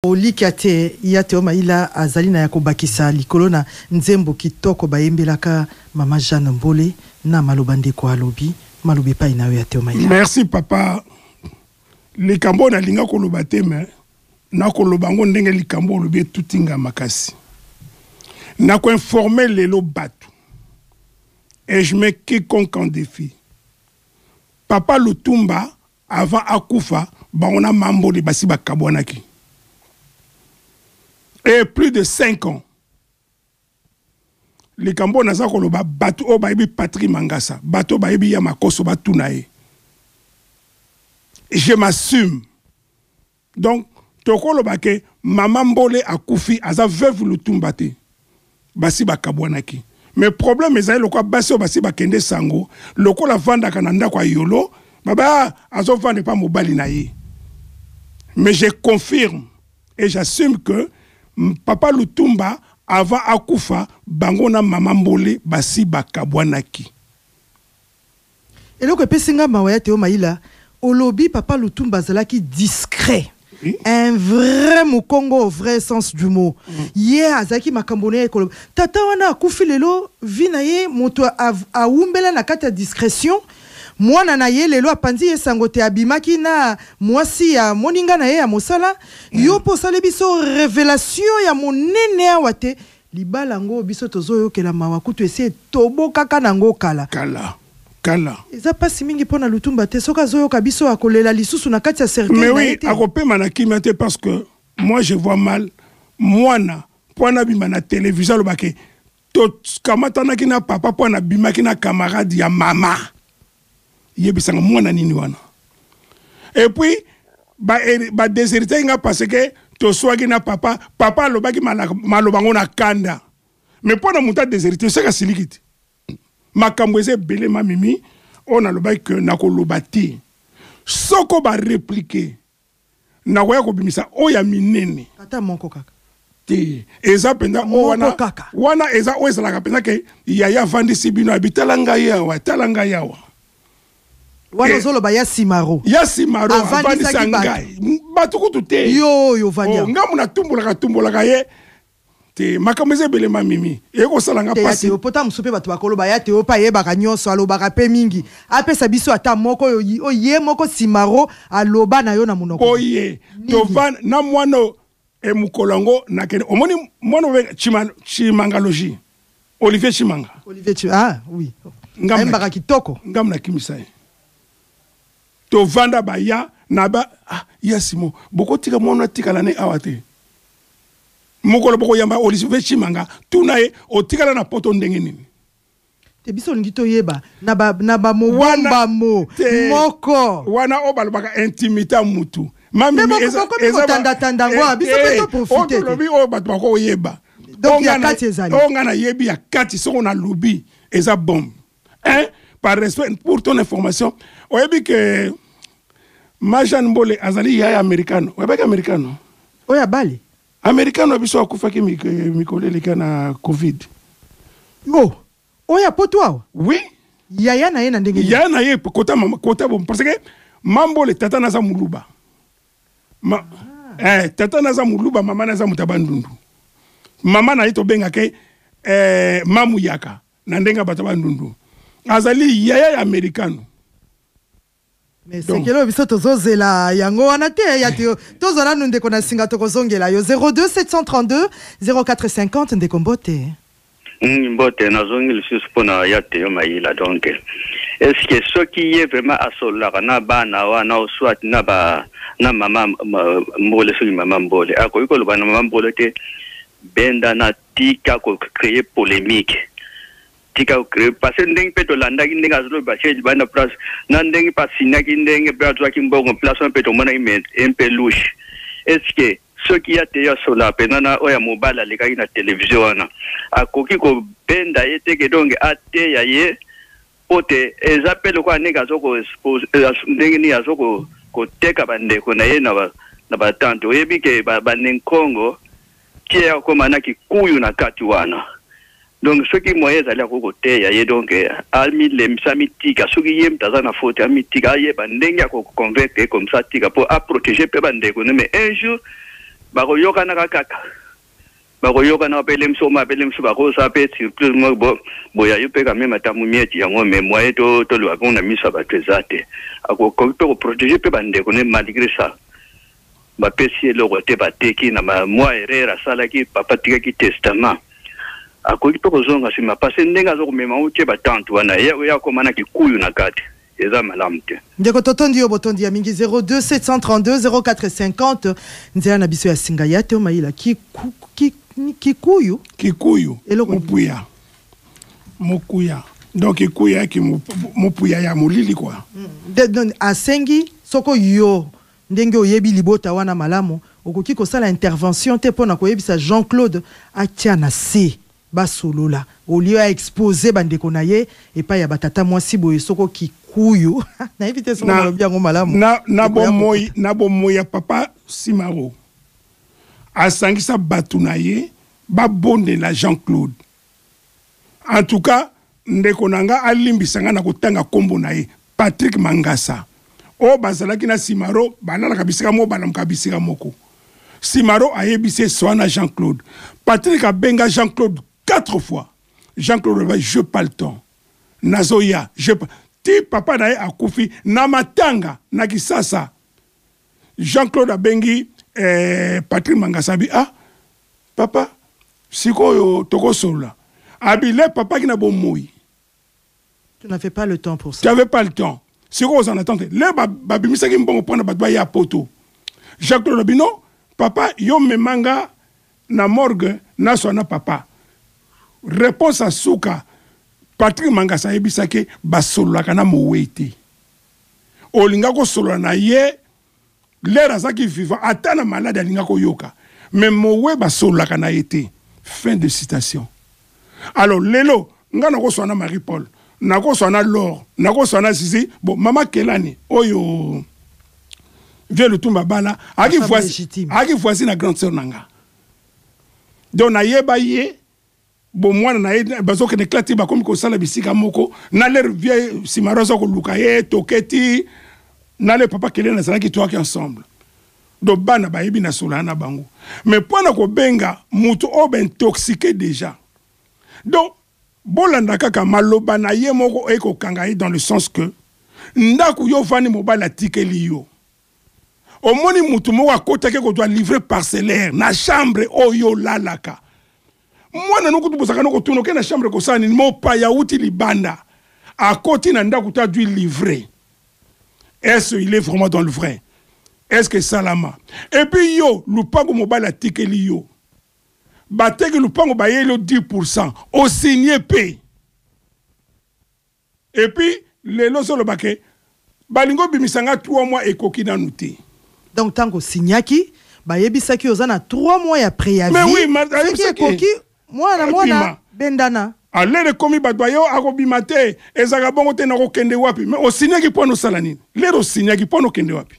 Olikia te ya Theo Mayila azali na ya kobakisa likolo na nzembo kitoko bayembelaka mama Jeanne Mbole na maloba ndeko alobi maloba epai na yo ya Theo Mayila. Merci papa, likambo oyo nalinga koloba te mais nakoloba yango ndenge likambo olobi etuti nga makasi. Nako informer lelo batu et je mets quiconque en defi. Papa Lutumba Avant akufa bango na Mambole basi bakabwanaki et plus de 5 ans. Likambo oyo naza koloba batu oyo bayebi Patrick Mangasa, batu oyo bayebi ya Makoso batuna ye. Je m'assume. Donc tokoloba ke mama Mbole akufi aza veuve Lutumba te. Basi bakabwanaki. Mais problème ezali lokola basi oyo basi bakende sango lokola avandaka na ndako ya Yolo baba ah, azovanda epa mobali na ye. Mais je confirme et j'assume que papa Lutumba avant akufa bango na mama Mbole basi bakabwanaki. Eloko epesi nga mawa ya Theo Mayila, olobi papa Lutumba azalaki discret. Oui. Un vrai mukongo au vrai sens du mot. Ye azalaki makambo na ye koloba. Tata wana akufi lelo vie na ye moto awumbela na kati ya discretion. Mwana na ye lelo apanzi ye sango te abimaki na mwasi ya moninga na ye ya mosala. Yo mpo osali biso revelation ya monene awa te. Libala yango biso tozoyokela mawa kutu esi etobokaka nango kala. Kala kala. Eza pasi mingi pona Lutumba te soki azoyoka biso akolela lisusu na kati ya cercueil Mais na ye oui te. akopema na kimia te parce que moi je vois mal mwana po abima na television aloba ke tokamatanaki na papa po abimaki na camarade ya mama. Yebisanga mwana nini wana. Et puis ba ba déshérité nga parce que toswaki na papa, papa alobaki maloba ngo na kanda. Mais pona moto a déshérité seka siliki te. Makambo eza ebele ma mimi oyo nalobaki que nakoloba te. Soko ba répliquer nakoya kobimisa oyo ya minene. Ata moko kaka. Te eza mpenza oyo wana kaka. Wana eza oyo ezalaka mpenza ke yaya avandisi bino abi tala ngai awa, tala ngai awa. Wana ozoloba ya Simaro. Ya Simaro avandisa ngai. Bato kutu te. Yo oyo ovandi. Oh, ngambo natumbolaka tumbolaka ye te makambo eza ebele ma mimi ekosala nga pasi. Te pota mosusu mpe bato bakoloba ya Teo mpe ayebaka nyonso alobaka mpe mingi apesa biso ata moko oyo ye moko Simaro aloba na yo na monoko. Boye tova na mwana e mokolo yango nakende omoni mwana obenga Chimangalogie Olivier Chimanga. Olivier Chimanga ah oui. Ayembaka kitoko. Ngambo nakimisa ye. Tovanda baya na ba ah, ya Simon bokotika mwana atikala ne awa te. Mokolo bokoyamba Olivier Chimanga tuna ye otikala na poto ndenge nini. Te biso olingi toyeba na ba na ba mobombamo moko wana oyo balobaka intimité ya mutu. Mami eza kotanda-tanda ngo biso pe to profiter te. Tolobi oyo bato bakoyeba. Donc ya kati ezali. Oyo nga nayebi ya kati soko nalobi eza bombe. Hein? Par respect pour ton information, oyebi que ma Jeanne Mbole azali yaya americano. Oyebaki americano? Oyo abali? Americano biso akufaki mikolo eleka na Covid. Oh, oyo ya poto awa? Oui. Yaya na ye na ndenge nini? Yaya na ye kota mama kota bon parce que Mambole tata naza muluba. Ma, ah. Tata naza muluba, mama naza muta bandundu. Mama na ye tobengaka mamu yaka na ndenge bato bandundu. Azali yaya ya americano. Mais sekele biso tozozela yango wana te ya te tozwa nanu ndeko na singa tokozongela yo 02 732 0450 ndeko mbote. Mbote nazongi lisusu mpona ya Teo Mayila. Donc est-ce que soki ye vraiment asololaka na bana wana ou soit na ba na mama Mbole, soki mama Mbole akoki koloba na mama Mbole te benda na tika ko créer polémique, tika ko créer, parce que ndenge mpe tolandaki ndenge azoloba chez libanda place na ndenge mpe asignaki ndenge mpe azwaki mbongo place wana mpe tomonaki mais un peu louche. Est-ce que soki ya te ya sola mpenza na oyo ya mobali alekaki na televizio wana akoki kobenda ye te ke donc ateya ye po te eza mpe lokola ndenge azo ndenge nini azo koteka bandeko na ye na batante oyebi ke banenkongo tie ya kokóma na kikuyu na kati wana. Donc soki moyen ezali akoki koteya ye, donc amilembisa amitika, soki ye moto aza na faute amitika, ayeba ndenge ya koconvaincre ye comme ça atika mpo aprotéger mpe bandeko ne. Mais un jour Bakoyokanaka kaka, bakoyokanaka mpe lemso ma mpe lemso bakozala mpe surprise moko bo boya yo mpe quand même ata mumieti yango, mais moyen to toloba mpo na miso ya bato eza te. Akoki mpe koprotéger mpe bandeko ne malgré ça bapesi eloko te, bateki na mwa erreur asalaki. Papa atikaki testament, akoki mpe kozonga nsima parce ndenge aza komema ngo tie batante wana ye oyo akóma na kikuyu na kati, eza malamu te. Ndeko, totondi yo, botondi ya mingi. 02 732 04 50, nzela na biso ya singa ya te omayila kikuyu. Kikuyu. Eloko nini? Mopuya, mokuya, donc kikuyu yaki mopuya ya molili quoi. Donc, asengi soko yo ndenge oyebi libota wana malamu, okoki kosala intervention te mpo na koyebisa Jean-Claude atia na se, basolola au lieu aexposer bandeko na ye epai ya batata mwasi boye? Soko kikuyu, nayebi te soko nalobi yango malamu. Na Ekoya. Bomoi na bomoi ya papa Simaro, asangisa bato na ye, babondela Jean-Claude. En tout cas, ndeko na nga alimbisa nga na kotanga nkombo na ye, Patrick Mangasa, oyo bazalaki na Simaro, balalaka bisika moko, balamuka bisika moko. Simaro ayebisi ye soa na Jean-Claude. Patrick abenga Jean-Claude quatre fois. Jean-Claude aloba: "Je pas le temps, nazoya je pas." Ti papa na ye akufi na matanga na Kisasa, Jean-Claude abengi Patrick Mangasa, abi: "Ah papa, sikoyo tokosolola." Abi le papa aki na bomoi. Tu n'avais pas le temps pour ça. Tu avais pas le temps, sikoyo oza na temps te. Le babimisaki mbongo mpona bato baya poto. Jean-Claude abi: "Non papa, yo memanga na morgue, naswa na papa." Réponse asuka, Patrick Mangasa ayebisaki: "Basololaka na mowei te. Olinga kosolola na ye l'heure azalaki vivant, ata na malade alinga koyoka, mais mowe basololaka na ye te." Fin de citation. Alors lelo nga nakoswa na Marie Paul, nakoswa na Lor, nakoswa na Zizi. Bon, mama Kelani oyo vieux Lutumba bala ayaki voisin na grande sœur na nga, donc nayeba ye. Bon, mwana na ye bazokende klati, bakomi kosala bisika moko na l'heure vieux Simaro aza koluka ye, toketi na le papa Kelani azalaki, toyaki ensemble. Donc bana bayebi na solo na bango. Mais mpo na kobenga moto oyo baintoxiqué déjà, donc bolanda kaka maloba na ye moko ekokanga ye dans le sens que ndako yo ovandi, mobali atikeli yo, omoni mutu moko akotaki kozwa livret parcellaire na chambre oyo olalaka. Mwana nokutu bozalaka no kotuna: "Oke na chambre kosala nini?" Mopaya awuti libanda, akoti na ndako to adui livret. Est-ce il est vraiment dans le vrai? Est-ce que salama? Et puis yo, lupango mobali atikeli yo, bateki lupango, bayeli yo 10, osigne mpe. Et puis lelo ozoloba ke balingi obimisa nga 3 mois ekoki nanu te. Donc ntango osignaki, bayebisaki oza na 3 mois ya préavis. Mais oui, soki ekoki, mwana mwana bendana. Alere ekomi, bato bayo akobima te, ezalaka bongo te, nakokende wapi? Mais osignaki mpo na osala nini? Lero osignaki mpo na okende wapi?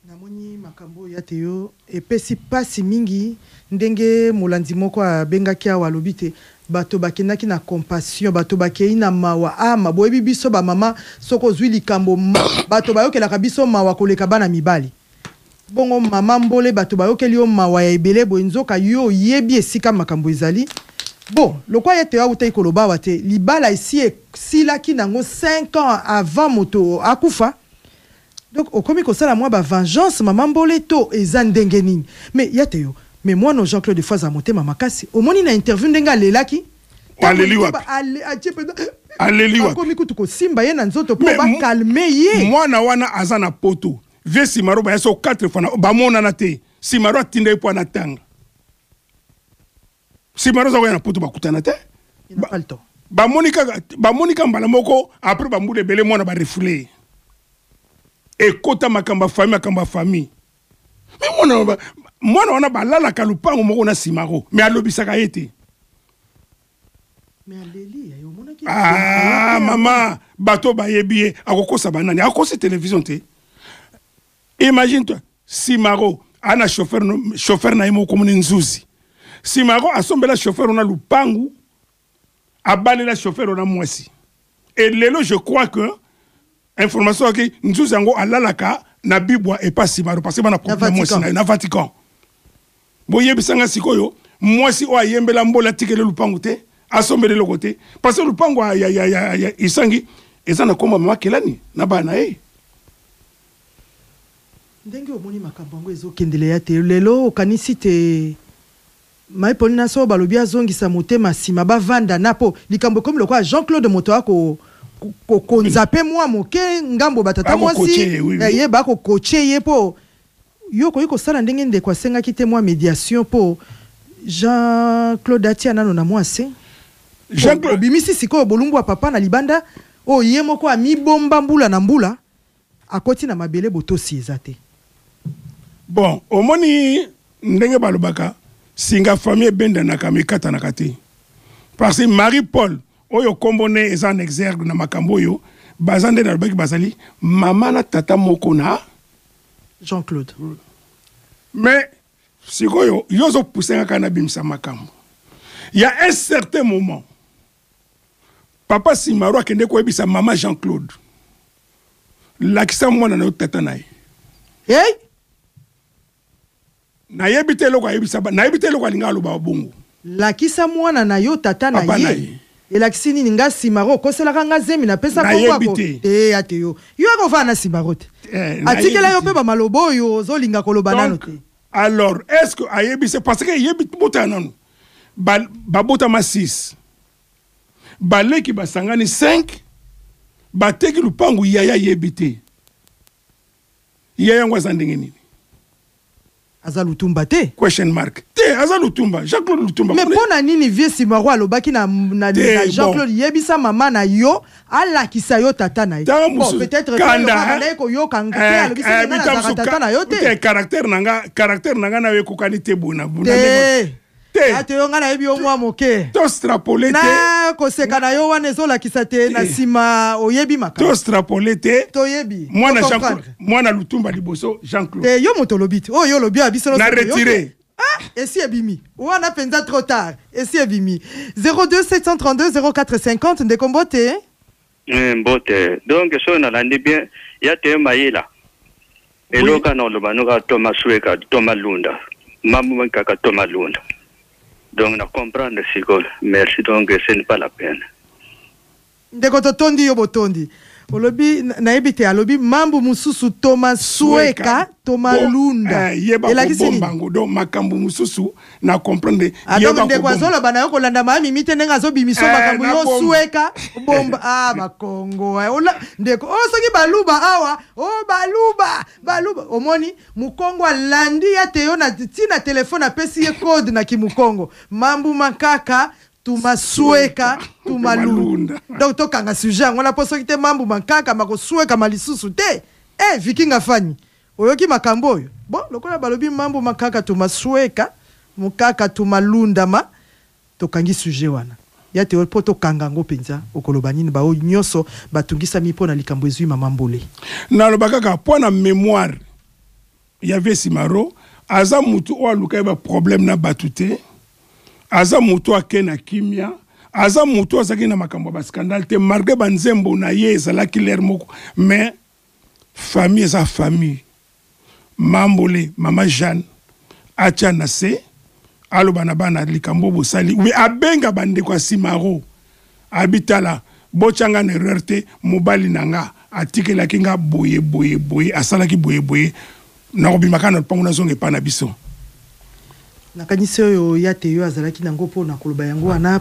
Namoni makambo oyo ya te yo epesi mpasi mingi. Ndenge molandi moko abengaki awa, alobi te bato bakendaki na compassion, bato bakei na mawa. Ama boyebi biso bamama, soki ozwi likambo, bato bayokelaka biso mawa koleka bana mibali. Bongo mama Mbole, bato bayokeli yo mawa ya ebele boye, nzoka yo oyebi esika makambo ezali. Bon, lokwa ye te awutaki koloba awa te, libala esi esilaki nango 5 ans avant moto akufa. Donc okomi kosala mwa bavengeance, mama Mbole, to eza ndenge nini? Mais ya te yo, mais mwana Jean Claude fois aza motema makasi. Omoni na interview ndenge alelaki. Aleli wapi? Atie mpenza. Aleli wapi? Akomi kutu kosimba ye na nzoto mpo Mais bacalmer ye. Mwana wana aza na poto. Vieux Simaro baya so 4 fois bamonana te. Simaro atinda ye mpo ana tanga. Simaro aza koya na poto, bakutana te. Il n'a pas le temps. Bamoni kaka, bamoni kaka mbala moko après bambula ebele. Mwana barefouler ye, ekota makambo ya famille, makambo ya famille. Mais mwana wana balalaka lupango moko na Simaro, mais alobisaka ye te. Mais aleli ye, omonaki. Ah mama, bato bayebi ye, akokosa banani? Akosi télévision te. Imagine toi, Simaro ana chauffeur, chauffeur na ye moko komoni Nzuzi. Simaro asombela chauffeur wana lupangu, abalela chauffeur wana mwasi. Et lelo je crois que information aki Nzuzi yango alalaka na Bibwa epa Simaro, parce que bana problème mwasi na ye na Vatican. Boyebisa nga sikoyo, mwasi oyo ayembela mbola, atikeli lupangu te, asombeli eloko te, parce que lupangu ya Isangi eza na kombo mama Kelani na bana na ye. Ndenge omoni makambo yango ezokendele ya te lelo, okanisi te Maipoli na so balobi azongisa motema nsima, bavanda na mpo likambo ekomi lokola Jean Claude moto ako kokonza mpe mwa moke ngambo batata mwasi ye bakokoche ye, mpo yo okoki kosala ndenge ndeko asengaki te, mwa médiation mpo Jean Claude atia nano na mwasi. Obimisi sikoyo bolumbu ya papa na libanda oyo ye moko amibomba mbula na mbula, akoti na mabele, botosi eza te. Bon, omoni ndenge balobaka, singa famille ebendanaka me ekatanaka te, parce que Marie Paul oyo nkombo ne eza en exergue na makambo oyo, baza nde nalobaki, bazali mama na tata moko na Jean Claude. Mais sikoyo yo ozopuse nga kaka nabimisa makambo ya un certain moment. Papa Simaro akende koyebisa mama Jean Claude: "Lakisa mwana na yo tata na ye." Hey! Nayebi te eloko ayebisa, nayebi te eloko alinga aloba bongo. Lakisa mwana na yo tata na ye, elakisi nini? Nga Simaro okoselaka nga zemi, napesa kombo te. Ya te, yo akovanda na Simaro te, atikela yo mpe bamaloba oyo ozolinga koloba nano te. Alors, est ce que ayebisi? Parce que yebi, botala nano, babotama 6, baleki basangani 5, bateki lupangu, yaya yebi te. Yaya yango aza ndenge nini? Aza Lutumba te? Question mark. Te, aza Lutumba, Jean-Claude Lutumba. Mais mpo na nini vieux Simaro alobaki na Jean-Claude: "Yebisa mama na yo alakisa yo tata na ye"? Bon, peut-être kanda koyoka te, alobi nazalaka tata na yo te. Caractère na nga na yo ekokani te boye na te. Te, ate yo, nga nayebi yo mwa moke. Toextrapole te. Na koseka na yo wana ezolakisa te na nsima oyebi makambo. Toextrapole te. Toyebi. Mwana Jean, mwana Lutumba liboso Jean Claude. Te, yo moto olobi te, oyo olobi ya biso. Na retire. Ah, esi ebimi wana mpenza, trop tard, esi ebimi. 02 732 04 50. Ndeko, mbote. Mbote. Donc soki nalandi bien ya te mayila, eloko na oloba noka Toma Sweka, Toma Lunda, mambo kaka Toma Lunda. Donc na comprendre sikoyo, merci. Donc ce n'est pas la peine. Ndeko, totondi yo botondi. Olobi, nayebi te, alobi mambo mosusu Toma Sweka, Toma Lunda. Yeba kobomba donc makambo mosusu na comprendre. Donc ndeko azoloba na yo kolanda mayamimi te, ndenge azobimisa makambo yo sweka bomba. Ah, bakongo ndeko oyo, soki baluba awa o baluba, baluba, omoni mokongo alandi ya te yo na ntina telefone, apesi ye code na kimukongo: mambu makaka tumasweka tumalunda. Donc tokanga sujet yango wana, mpo soki te mambu mankaka makoswekama lisusu te. E vikinga fani, oyoki makambo oyo? Bon, lokola balobi mambu makaka tumasweka mokaka tumalundama, tokangi sujet wana ya te mpo tokanga yango mpenza. Okoloba nini baoyo nyonso batungisami mpo na likambo ezwi mama Mbole? Naloba kaka mpo na mémoire ya vieux Simaro. Aza mutu oyo aluka ye baproblème na bato te, aza mutu ake na kimia, aza mutu azalaki na makambo ya bascandale te, malgré banzembo na ye ezalaki lere moko. Mais famille eza famille. Mambole, mama Jeanne atya na se, aloba na bana likambo bosali wi, abenga bandeko ya Simaro, abitala botyanga na erreur te, mobali na nga atikelaki nga boye boye boye, asalaki boye boye, nakobima kaka na lopango, nazonga epai na biso. Nakanisi oyo ya te yo azalaki nango mpo na koloba yango wana.